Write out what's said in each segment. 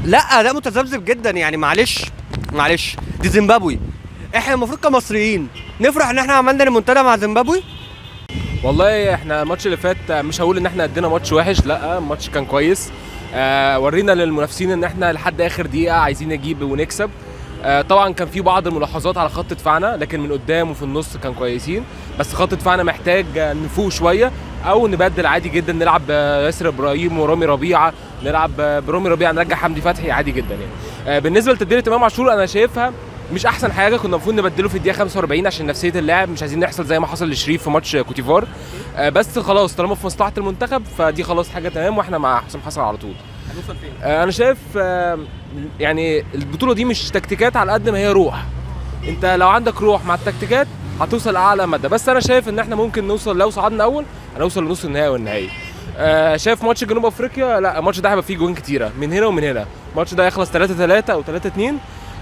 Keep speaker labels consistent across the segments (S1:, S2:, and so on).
S1: لا اداء متذبذب جدا يعني. معلش معلش، دي زيمبابوي، احنا المفروض كمصريين نفرح ان احنا عملنا ريمونتادا مع زيمبابوي.
S2: والله احنا الماتش اللي فات مش هقول ان احنا ادينا ماتش وحش، لا الماتش كان كويس. ورينا للمنافسين ان احنا لحد اخر دقيقة عايزين نجيب ونكسب. طبعا كان في بعض الملاحظات على خط دفاعنا، لكن من قدام وفي النص كان كويسين، بس خط دفاعنا محتاج نفوق شوية او نبدل عادي جدا، نلعب ياسر ابراهيم ورامي ربيعة، نلعب برامي ربيعة، نرجع حمدي فتحي عادي جدا يعني. بالنسبة لتبديل امام عاشور انا شايفها مش احسن حاجة، كنا المفروض نبدله في الدقيقة 45 عشان نفسية اللاعب، مش عايزين نحصل زي ما حصل لشريف في ماتش كوتيفار. بس خلاص طالما في مصلحة المنتخب فدي خلاص حاجة تمام، واحنا مع حسام حسن على طول.
S1: هنوصل فين؟
S2: انا شايف يعني البطولة دي مش تكتيكات على قد ما هي روح. انت لو عندك روح مع التكتيكات هتوصل اعلى مدى. بس انا شايف ان احنا ممكن نوصل، لو صعدنا اول هنوصل لنص النهائي والنهائي. شايف ماتش جنوب افريقيا، لا الماتش ده هيبقى فيه جوان كتيرة من هنا ومن هنا. الماتش ده هيخلص 3-3 او 3-2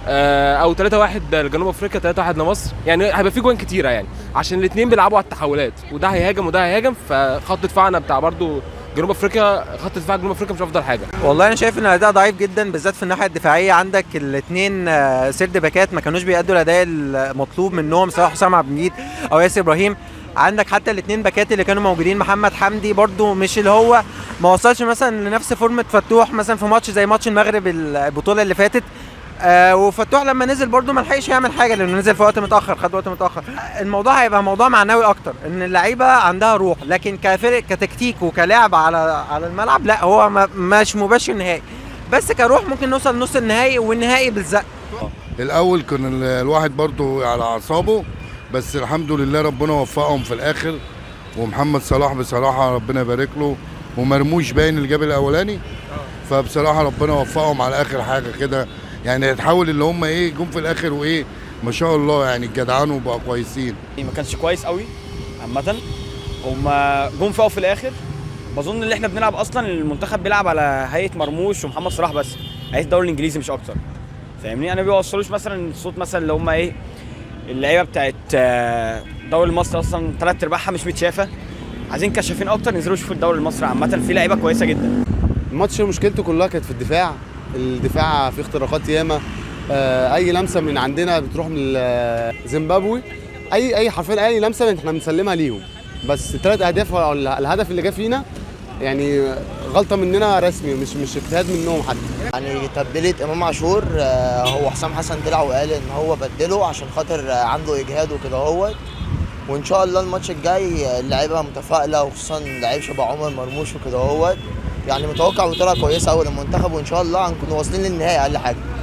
S2: او 3-1 لجنوب افريقيا، 3-1 لمصر، يعني هيبقى فيه جوان كتيرة يعني، عشان الاثنين بيلعبوا على التحولات، وده هيهاجم وده هيهاجم. فخط دفاعنا بتاع برضو جنوب افريقيا، خط دفاع جنوب افريقيا مش افضل حاجة.
S3: والله انا شايف ان الاداء ضعيف جدا، بالذات في الناحية الدفاعية. عندك الاثنين third باكات ما كانوش بيأدوا الاداء المطلوب منهم، سواء حسام عبد المجيد او ياسر ابراهيم. عندك حتى الاثنين باكات اللي كانوا موجودين، محمد حمدي برضو مش اللي هو ما وصلش مثلا لنفس فورمه فتوح مثلا في ماتش زي ماتش المغرب البطولة اللي فاتت. وفتوح لما نزل برضو ما لحقش يعمل حاجة لانه نزل في وقت متاخر، خد وقت متاخر. الموضوع هيبقى موضوع معنوي اكتر، ان اللعيبة عندها روح، لكن كفرق كتكتيك وكلعب على الملعب لا، هو مش مباشر نهائي، بس كروح ممكن نوصل نص النهائي والنهائي بالزق.
S4: الاول كان الواحد برضو على اعصابه، بس الحمد لله ربنا وفقهم في الاخر. ومحمد صلاح بصراحة ربنا يبارك له، ومرموش باين اللي جاب الاولاني، فبصراحة ربنا وفقهم على اخر حاجة كده يعني. اتحول اللي هم ايه جم في الاخر وايه ما شاء الله يعني، الجدعان وبقوا كويسين.
S5: ما كانش كويس قوي عامة، هما جم فوق في الاخر. بظن ان احنا بنلعب اصلا المنتخب بيلعب على هيئة مرموش ومحمد صلاح بس، هيئة الدوري الانجليزي مش اكتر، فاهمني؟ انا بيوصلوش مثلا الصوت مثلا اللي هم ايه اللعيبة بتاعت الدوري المصري اصلا ثلاث ارباعها مش متشافه. عايزين كشافين اكتر ينزلوا يشوفوا الدوري المصري عامة، في لعيبة كويسة جدا.
S6: الماتش مشكلته كلها كانت في الدفاع، الدفاع فيه اختراقات ياما. اي لمسه من عندنا بتروح من زيمبابوي، اي حرفيا اي لمسه احنا بنسلمها ليهم. بس ثلاث اهداف، الهدف اللي جه فينا يعني غلطه مننا رسمي، مش اجتهاد منهم حتى.
S7: يعني تبديلة امام عاشور، هو حسام حسن طلع وقال ان هو بدله عشان خاطر عنده اجهاد وكده اهوت. وان شاء الله الماتش الجاي اللعيبة متفائلة، وخصوصا لعيب شبه عمر مرموش وكده اهوت. يعني متوقع بطوله كويسة قوي للمنتخب، وان شاء الله هنكون واصلين للنهائي اقل حاجة.